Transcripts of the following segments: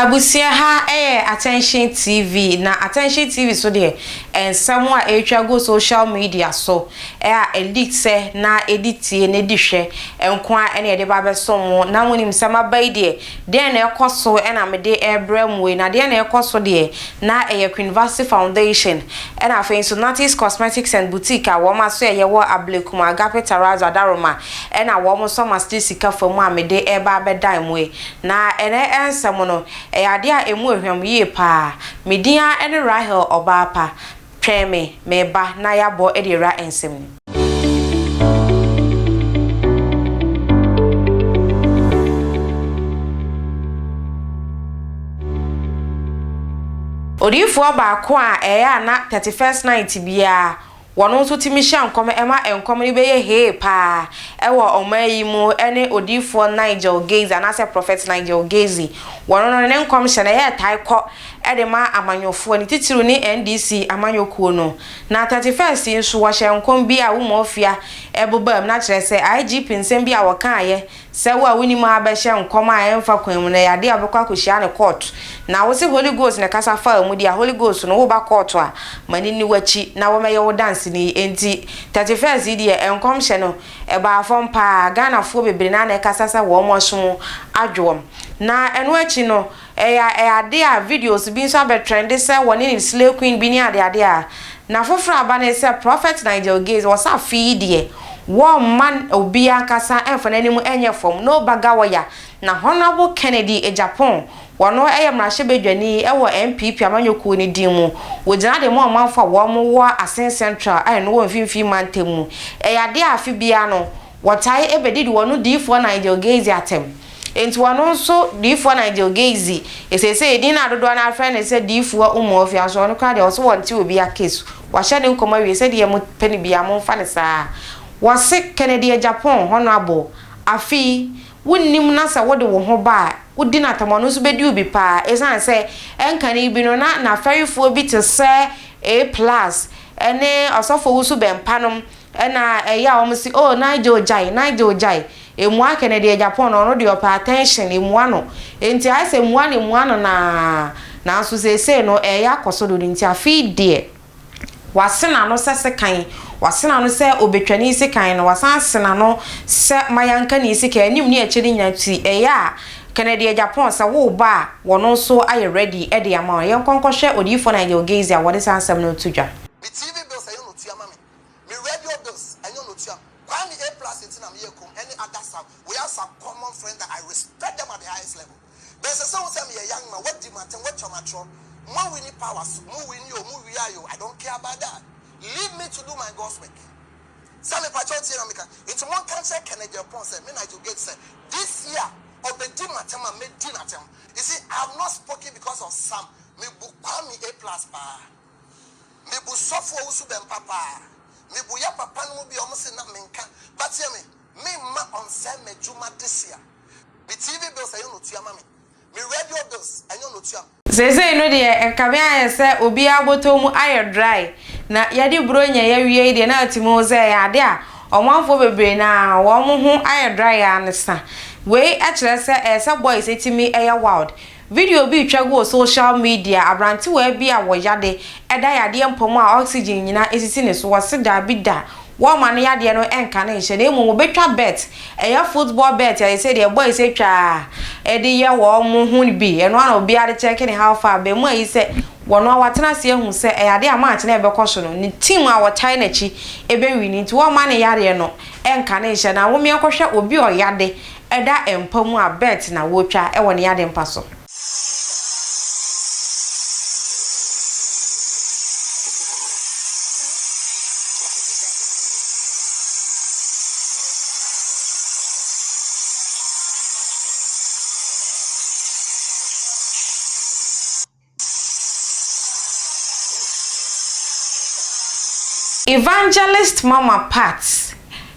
Abusua ha yɛ Attention TV na Attention TV so deɛ nsɛm a ɛretwa gu social media so a ɛdi sɛ na ɛdi tie na ɛdi hwɛ nko ara ɛna yɛde ba abɛsom mo na monim sɛ maba yi deɛ deɛn na ɛkɔ so ɛna mede ɛrebrɛ mo yi na deɛn na ɛkɔ so deɛ na ɛyɛ Queen Vasti Foundation ɛna afei nso Natis Cosmetics and Boutique a wɔn aso ɛyɛ wɔ Ablekuma Agape Terrazzo Adaroma ɛna wɔn nso ama sika fam a mede ɛreba abɛdan mo yi Na ɛnnɛ nsɛm no, ɛyɛ adeɛ a ɛmu ɛhwam yie pa ara. Me din ara ne Rahel Ɔbaapa. Twɛn me, mereba na yɛabɔ de awura nsɛm no mu. Odiyifoɔ baako a ɛyɛ a na 31st night biara Wɔn nso tumi hyɛ nkɔm ma nkɔm no bɛyɛ hee paa wɔ ɔman yi mu ne Odiyifoɔ Nigel Gaisie anaasɛ Prophet Nigel Gaisie. Wɔn no ne nkɔmhyɛ no ɛyɛ tae kɔ de ma amanyɔfoɔ, ne titiriw ne NDC amanyɔkuo no. Na 31st yi nso wɔhyɛɛ nkɔm bi a Wumofia bobaa mu na kyerɛ sɛ IGP nsɛm bi a wɔkaeɛ Sɛ wo a wonnim ara bɛhyɛ nkɔm a ɛmfa kwan mu no, ɛyɛ adeɛ a wobɛkɔ akɔhyia no kɔɔto. Na wose Holy Ghost na ɛkasa faa wo mu deɛ a, Holy Ghost no, woba kɔɔto a, ma no nni w'akyi na wɔmmɛyɛ wo danseni. Enti, 31st yi deɛ, nkɔmhyɛ no, ɛbaa fam pa ara. Ghanafoɔ bebree no ara na ɛkasa sɛ wɔn aso adwo wɔn. Na ɛno akyi no, Ɛyɛ ɛyɛ ade a videos bi nso abɛ trɛnde sɛ wɔne ne slay queen bi ne ade ade a. Na foforɔ a aba ne sɛ Prophet Nigel Gaze ɔsɛ afe yi deɛ wɔmma obiara ankasa mfa n'anim nyɛ fam, no bagawɔya. Na Honourable Kennedy Agyapong wɔno yɛ mmarahyɛbadwani wɔ NPP amanyɔkuo no din mu. Wɔgyina de ma ɔmanfoɔ a wɔn wɔ Asin Central a ɛno wɔ mfimfini mantam mu. Ɛyɛ adeɛ a afe biara no Wɔtae bɛdidi wɔn diyifoɔ Nigel Gaisie atɛm. Enti ɔno nso diyifoɔ Nigel Gaisie, seesei edin no a dodoɔ no ara frɛ no sɛ diyifoɔ Umuofia nso ɔno koraa deɛ ɔse wɔnte obiara case. Wahyɛ ne nkɔm awie sɛdeɛ mopɛ no biara momfa no saa. Wɔse Kennedy Agyapong, Honourable, afe yi wonnim na sɛ wode wo ho ba a wodi no atɛm ɔno nso bɛdi wo bi paa ɛsiane sɛ ɛnkane bi no na n'afɛrefoɔ bi te sɛ A-plus ne Ɔsɔfo Owusu Bɛmpa nom Ɛna ɛyɛ a wɔn se oh Nigel gyae, Nigel gyae. Emua kɛ no deɛ Japan no ɔno deɛ ɔpɛ attention, emua no. Enti ayɛ sɛ emua no emua no naa. Nanso seesei no ɛɛyɛ akɔ so dodo nti afei deɛ wase n'ano sɛ sekan, wase n'ano sɛ obetwani sekan no, wasan ase n'ano sɛ mayankani sekan, anim ne akyire no nyinaa nti ɛyɛ a Kennedy Agyapong sɛ woreba a wɔno nso ayɛ ready de ama wo. Yɛnkɔ nkɔhwɛ Odiyifoɔ Nigel Gaisie a wɔde saa nsɛm no reto dwa. Me TV bills ɛnyɛ na otua ma me Me radio bills ɛnyɛ na otua Kwame A plus nti na meyɛ komm ɛne other some we have some common friends that I respect them at the highest level But ɛsɛ sɛ wohu sɛ meyɛ young man wadi m'atɛm watwa m'atorɔ Mo winni power so mo winni o mo wiae o I don't care about that Leave me to do my God's work Sɛ mepakyɛw tie na meka Nti monka nkyerɛ Kenneth Agyapong sɛ me Nigel Gates sɛ this year ɔbɛdi m'atɛm a mɛdi n'atɛm You see I have not spoken because of some Mebu Kwame A plus paa. Mebu sɔfo owusu bɛmpa paa. Mebu yɛ papa no mu bi a ɔmo se na menka but tie me, me mma ɔnsɛe m'adwuma this year. Me TV bills ɛnyɛ na otua ma me, me radio bills ɛnyɛ na otua. Seesei no deɛ ɛkame ayɛ sɛ obiara bɔtɔ mu ayɛ dry na yɛde Buronya yi awie yi deɛ na atumi hu sɛ ɛyɛ adeɛ a ɔmanfoɔ bebree no ara wɔn ho ayɛ dry ara ne sa. Wei kyerɛ sɛ ɛyɛ sɛ boys tumi yɛ wild. Video bi retwa gu wɔ social media, aberantewaa bi a wɔyade da yadeɛ mpa mu a oxygen nyinaa sisi ne so, wɔse daabi da, wɔmma no yadeɛ no nka no nhyɛ na mmom wɔbɛtwa bet, ɛyɛ football bet a seesei deɛ boys atwa a de yɛ wɔn ho bi, ɛno ara na obiara de kyɛke ne how far, abaamua yi sɛ wɔno ara watena ase ahu sɛ ɛyɛ adeɛ a match no a ɛbɛkɔ so no, ne team a wɔtae n'akyi bɛwini nti wɔmma no yadeɛ no nka no nhyɛ na momeɛnkɔhwɛ obi a ɔyade Ɛda mpa mu a bert na wotwa wɔ ne yade mpa so. Evangelist Mama Pat,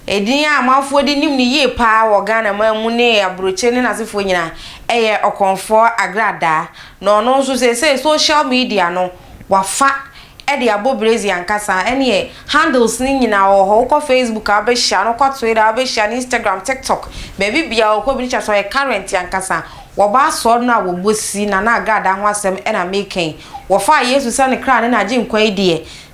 edin a amanfoɔ de nim no yie pa ara wɔ Ghana man mu ne aburokyire ne n'asefoɔ nyinaa, yɛ Ɔkɔmfoɔ Agradaa. Na ɔno nso seesei social media no, wafa de abɔ brezi ankasa. Ɛneɛ handles no nyinaa wɔ hɔ. Wokɔ Facebook a wobɛhyia no, wokɔ Twitter a wobɛhyia no, Instagram, TikTok, baabi biara ɔkɔ bi no kyerɛ sɛ ɔyɛ current ankasa. Wɔba asɔre no a wɔbɔ si Nana Agradaa ho asɛm na meka yi. Wɔfaa Yesu sɛ ne kra ne n'agyenkwa yi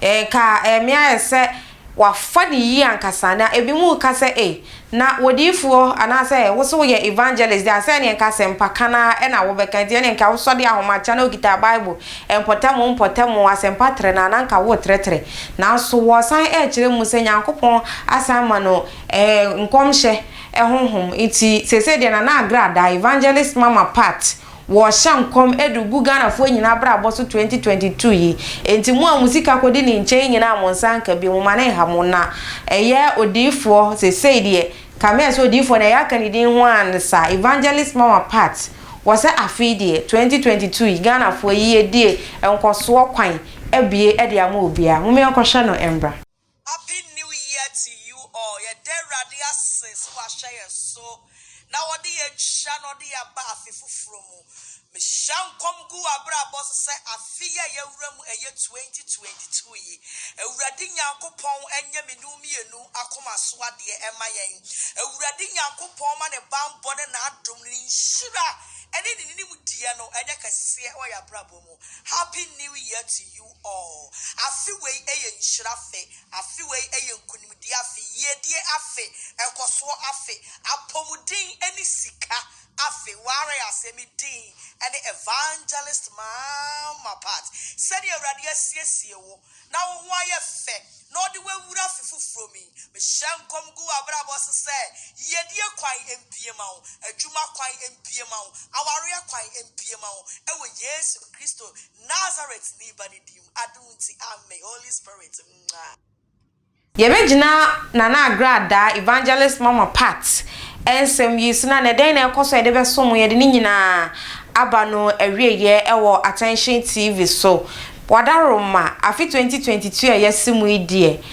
deɛ, nka ɛme ayɛ sɛ wafa no yie ankasa. Na ebinom reka sɛ, Ei, na odiyifoɔ anaasɛ wo se woyɛ evangelist deɛ a, sɛ ɛneɛ nka asɛmpa ka no ara na wobɛka. Nti ɛneɛ nka wosɔ de ahomakyɛ na wokita Bible mpɔtam mpɔtam asɛmpa trɛ no a, na nka woretrɛtrɛ. Nanso wɔsan rekyerɛ mu sɛ Nyankopɔn asan ama no nkɔmhyɛ honhom nti seesei deɛ Nana Agradaa, Evangelist Mama Pat, wɔrehyɛ nkɔm de regu Ghanafoɔ nyinaa abrabɔ so 2022 yi. Enti mo a mo sika kɔdi ne nkyɛn nyinaa mo nsa nka bi, momma no nha mo. Na ɛyɛ odiyifoɔ seesei deɛ, kame ayɛ sɛ odiyifoɔ no ɛyɛ aka ne din ho ara ne saa, Evangelist Mama Pat, wɔ sɛ afe yi deɛ, 2022 yi, Ghanafoɔ yiedie, nkɔsoɔ kwan abue de ama obiara. Momma yɛnkɔhwɛ no mmra. Happy new year to you all yɛda awurade ase sɛ wahyɛ yɛn so na ɔde yɛn atwa na ɔde yɛn aba afe foforɔ mu mehyɛ nkɔm gu w'abrabɔ so sɛ afe yi a yɛwura mu ɛyɛ 2022 yi awurade nyankopɔn ɛnyɛ me ne wo mmienu akoma so adeɛ ɛma yɛn awurade nyankopɔn ma ne banbɔ ne n'adom ne ne nhyira ɛne ne nimdeɛ no ɛnyɛ kɛseɛ wɔ yɛn abrabɔ mu happy new year to you all afe wei ɛyɛ nhyira afe afe wei ɛyɛ nkonimdie afe yiedie afe nkɔsoɔ afe apɔmuden ɛne sika afe ware asɛm din ɛne Evangelist Mama Pat sɛdeɛ Awurade asiesie wo na wo ho ayɛ fɛ na ɔde wawura afe foforɔ mu yi mehyɛ nkɔm gu w'abrabɔ so sɛ yiedie kwan mpie ma wo adwuma kwan mpie ma wo awareɛ kwan mpie ma wo ɛwɔ Yesu Kristo Nazareth ni ba ne din mu adom nti amen. Holy Spirit mwah. Yɛbɛgyina Nana Agradaa, Evangelist Mama Pat, nsɛm yi so na na ɛdɛn na ɛkɔ so a yɛde bɛsom mo, yɛde ne nyinaa aba no awieɛ wɔ Attention TV so. Wadaroma, afe 2022 a yɛasi mu yi deɛ,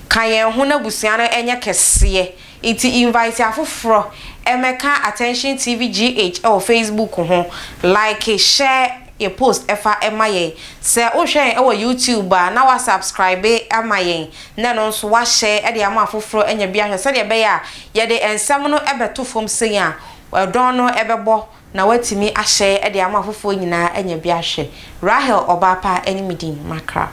ka yɛn ho na abusua no nyɛ kɛseɛ. Nti invite afoforɔ mmɛka Attention TV GH wɔ Facebook ho, like, share yɛ post fa ma yɛn. Sɛ wohwɛ yɛn wɔ YouTube a, na woasubscribe ama yɛn, na ɛno nso woahyɛ de ama afoforɔ anya bi ahwɛ sɛdeɛ ɛbɛyɛ a yɛde nsɛm no bɛto fam sei a, ɛdɔn no bɛbɔ na woatumi ahyɛ de ama afoforɔ nyinaa anya bi ahwɛ. Rahel Ɔbaapa ne me din, Makra.